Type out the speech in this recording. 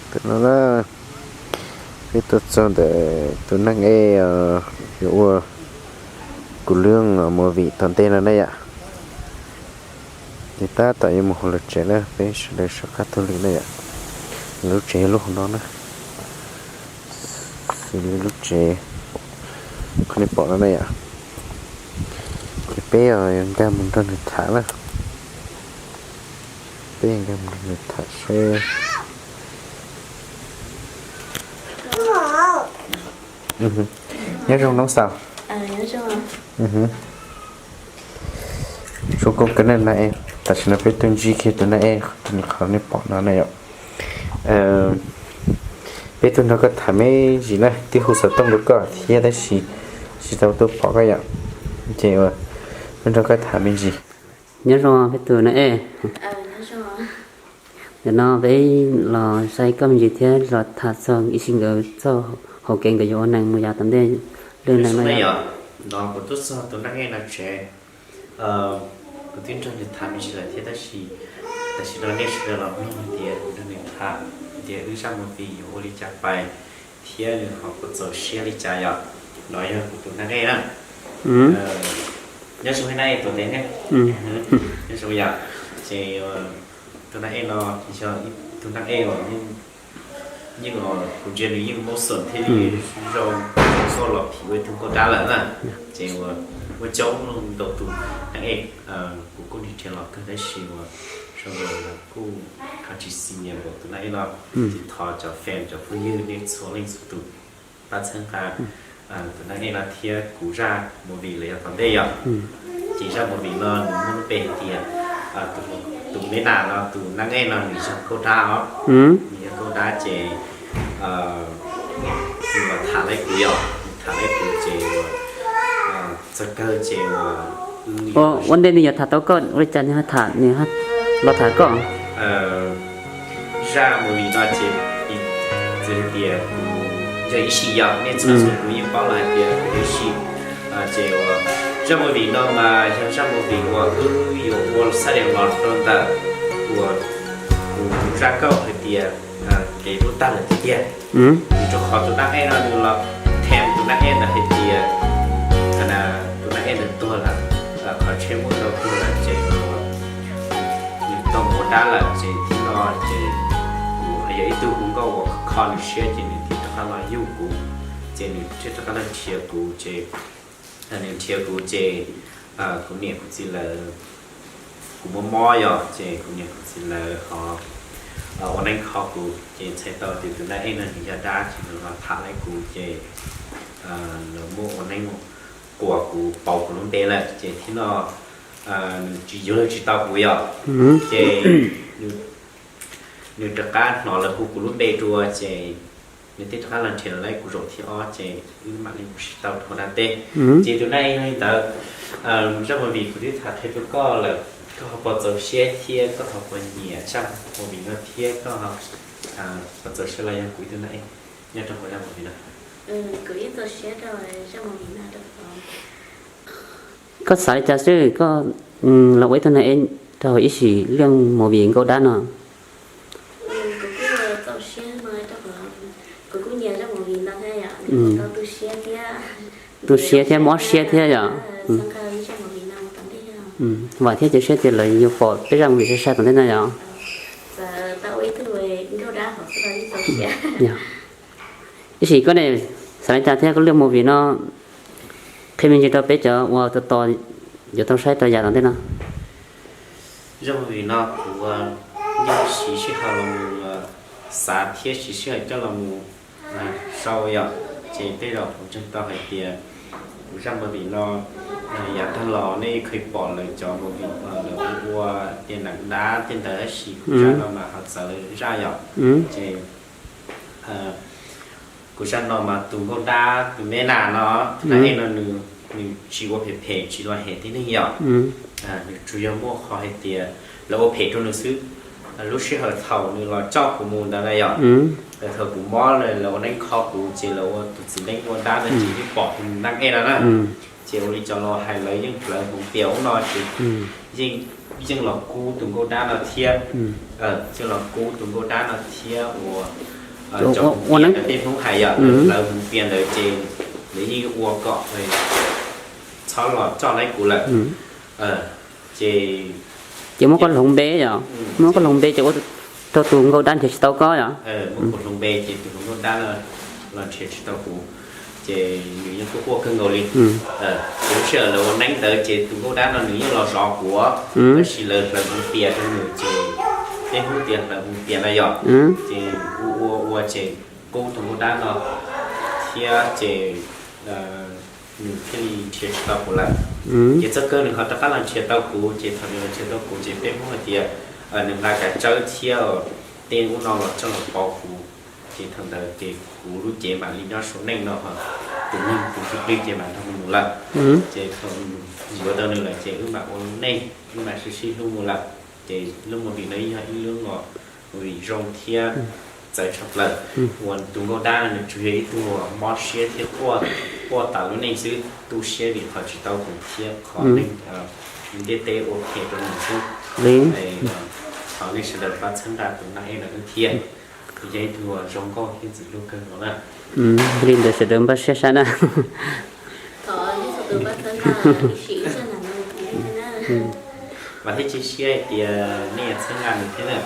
Tam no na, peb tuaj txog ntawm tus neeg ej yuav ua kuv lub movie tom ntej no na yom. Ces tab tom yuav mus hauv lawv tsev na, peb sawv daws soj qab taug lw na yom. Lawv lub tsev yog lub hauv no na, xws li lub tsev qhov nej pom no na yom. Ces peb yuav nkag mus nrog nws tham na, peb yuav nkag mus nrog nws tham seb. Nyob zoo noob xaus. Zoo koob kawg na nab ej. Tam sim no peb tuaj ntsib kiag tus nab ej qhov nej pom no na yom. Peb tuaj nrog koj tham me ntsis na, twb hu xov tooj rau koj thiab tab sis tsis tau tuaj pom koj yom. Ces tuaj nrog koj tham me ntsis. Nyob zoo peb tus nab ej. Ntawm no peb los saib koj me ntsis thiab los tham txog ib sim nkawd txoj hauv kev nkawd yuav ua neeg mus yav tom ntej lwm neeg no yom. No kuv tuaj txog tus nab ej no tsev, kuv twb nrog nws tham me ntsis lawm thiab tab sis tam sim no nej sawv daws los mloog hais tias kuv nrog nws tham tias wb zaj movie yuav ua li cas pais thiab nws ho puas txaus siab li cas yom. No yog kuv tus nab ej na. Nyob zoo nab ej tus ntev ne. Nyob zoo yom. Ces tus nab ej no yog ib tug nab ej uas yeej, kuv ntsia nws yeej mob xom thiab li, zoo xauj los phim ua ib tug nkauj dab lawm na. Ces ua coob ntau tus nab ej kuv kuj nrhiav los kawg tab sis uas zoo li kuj ho tsis xis nyiam npaum tus nab ej no. Ces thov cov fan cov phooj ywg nej txhua leej txhua tus pab txhawb nqa tus nab ej no thiab kuv zaj movie los yog tom ntej yom. Ces zaj movie no nws muaj lub npe hais tias tus me nas no tus nab ej no nws yog nkauj dab os. Nws yog nkauj dab ces nws los tham laij kuv yom, nws tham laij kuv ces txog kawg ces ua ntej nws yuav tham tau koj ua li cas nws tham, nws los tham koj? Zaj movie no ces piv txwv hais tias kuv yog ib sim yom, nej txhua tus yeej paub los hais tias kuv yog ib sim. Ces uas zaj movie no mas yog zaj movie uas wb yuav ua xab dees los rau ntawm uas kuv zaj nkauj hais tias kev tuag tag lawm tiag tiag. Vim rau qhov tus nab ej no nws los them tus nab ej ntawd hais tias tus nab ej ntawd tuag lawm, qhov tsheb muab ntaus tuag lawm ces nws tau mus ua dab lawm ces tib no ces kuv yog ib tug hu nkauj uas kho nws siab ces nws thiaj rov qab los yug kuv, ces nws thiaj rov qab los nrhiav kuv ces nws nrhiav kuv ces kuv niam kuv txiv lawv, kuv mob mob yom, ces kuv niam kuv txiv lawv ho ua neeb kho kuv ces txhais tau tias tus nab ej no nws yog dab ces nws los tham laij kuv ces lawv muab ua neeb quas kuv pauv kuv lub npe lawm ces tib no nws tsis yuav lawv tsis tau kuv yom. Ces nws rov qab hnov lawv hu kuv lub npe dua ces nws thiaj rov qab los nrhiav lawv kuv zaum thib ob ces wb mam li mus sib tau rau dab teb. Ces tus nab ej yog li ntawd. Zaj movie kuv twb tham qhia rau koj lawm, koj ho puas txaus siab thiab koj ho puas nyiam zaj movie no thiab koj puas txaus siab los yog kuv ib tug nab ej nyob rau hauv zaj movie no? Koj xav li cas xwb koj los ua ib tug nab ej rau hauv ib sim lub movie nkauj dab no? Tu siab thiab mob siab thiab yom. Vam thiab cia siab tias lawv yuav pom peb zaj movie sai sai tom ntej no yom. Ib sim koj ne, xav li cas thiab koj lub movie no, qhia me ntsis rau peb cov uas tos tos yuav tau saib rau yav tom ntej no. Zaj movie no kuv yeej siv sij hawm los mus xav thiab siv sij hawm coj los mus sau yom, ces tej zaum kuv ntseeg tau hais tias kuv zaj movie no yav tag los nej yeej kheev pom lawv cov movie lawv ua tias neeb dab tej ntawd tab sis kuv zaj no mas ho txawv lawv zaj yom. Ces kuv zaj no mas tus nkauj dab tus me nas no, tus nab ej no nws tsis ua phem phem tsis los hem tib neeg yom. Nws tsuas yog muaj qhov hais tias lawv ua phem rau nws xwb. Lub sij hawm thaum nws los coj kuv mus ntawd na yom, thaum kuv mob lawv ua neeb kho kuv ces lawv ua tus txiv neeb ua dab ntawd ces yeej pom tus nab ej no na. Ces ua li cov laus hais lawv yeej plawv hmoov tias ub no ces yeej los kub tus nkauj dab no thiab, yeej los kub tus nkauj dab no thiab uas Ua neeb, tej Hmoob hais yog hlawv hmoov pias ntawd ces nws yeej ua kom txhob los coj laib kuv lawm. Ces, ces muab koj hloov npe yom, muab koj hloov npe ces ua rau tus nkauj dab nrhiav tsis tau koj yom. Muab kuv hloov npe ces tus nkauj dab no los nrhiav tsis tau kuv, ces nws yeej quaj quaj kawg nkaus li. Ces lub sij hawm lawv ua neeb ntawd ces tus nkauj dab no nws yeej los zov kuv, tab sis lawv hlawv hmoov pias rau nws ces, peb Hmoob tias hlawv hmoov pias no yom, ces ua ua ua ces qub tus nkauj dab no thiab ces nws thiaj li nrhiav tsis tau kuv lawm. Ces txoj kawg nws ho rov qab los nrhiav tau kuv, ces thaum nws los nrhiav tau kuv ces peb Hmoob hais tias nws nqa kav tsawb thiab tej ub no los coj los pauv kuv. Ces thaum ntawd ces kuv lub cev mam li nyob saum neej no, tus neeg tus ntsuj plig ces mam nrog mus lawm. Ces thaum yuav tau nws lawm ces wb mam ua neej, wb mam sib sib hlub mus lawm. Ces lub movie no yog ib lub movie zoo thiab txawv tshaj plaws. Uas tus nkauj dab no nws tsuas yog ib tug mob siab thiab quaj tas lub neej xwb, tu siab vim qhov tsis tau kuv thiab qhov neeg ntiaj teb ua phem rau nws xwb. Thov nej sawv daws pab txhawb nqa tus Naj Ej no thiab, nws yog ib tug zoo nkauj thiab ntxim hlub kawg nkaus na. Li ntawd sawv daws npaj siab saib na. Vam thiab cia siab hais tias nej yuav txhawb nqa nws thiab na.